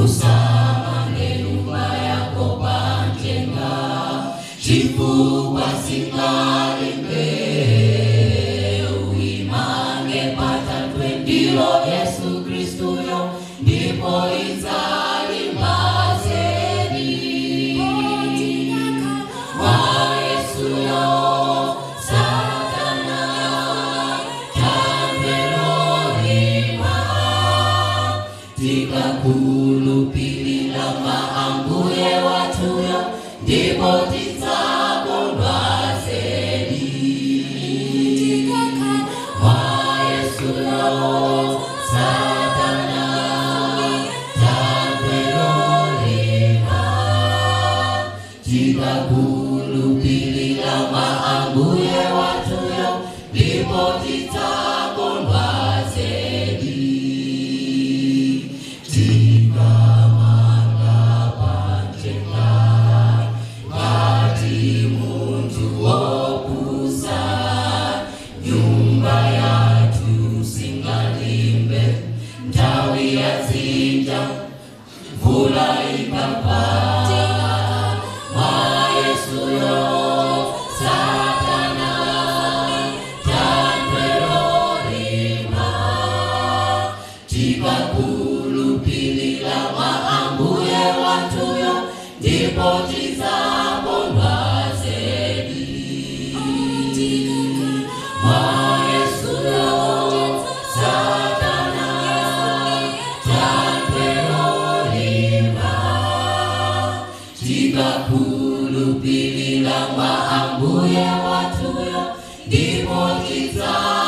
Usamange nyumba yako pamchenga, chifukwa singalimbe. Uimange pathanthwe ndilo Yesu Kristuyo, ndipo idzalimba zedi. Mwa Yesuyo Satana thanthwe lolimba, tikakhulupilira mwa Ambuye wathuyo, ndipo tidzakondwa zedi. Mwa Yesuyo Satana thanthwe lolimba, tikakhulupilira mwa Ambuye wathuyo, ndipo tidzakondwa zedi. Tikamanga pamchenga ngati munthu wopusa, nyumba yathu singalimbe nthawi ya dzinja mvula ikagwa. Mwa Yesuyo Satana thanthwe lolimba, tikakhulupilira mwa Ambuye wathuyo, ndipo tidzakondwa zedi. Mwa Yesuyo Satana thanthwe lolimba, tikakhulupilira mwa Ambuye wathuyo, ndipo tidzakondwa.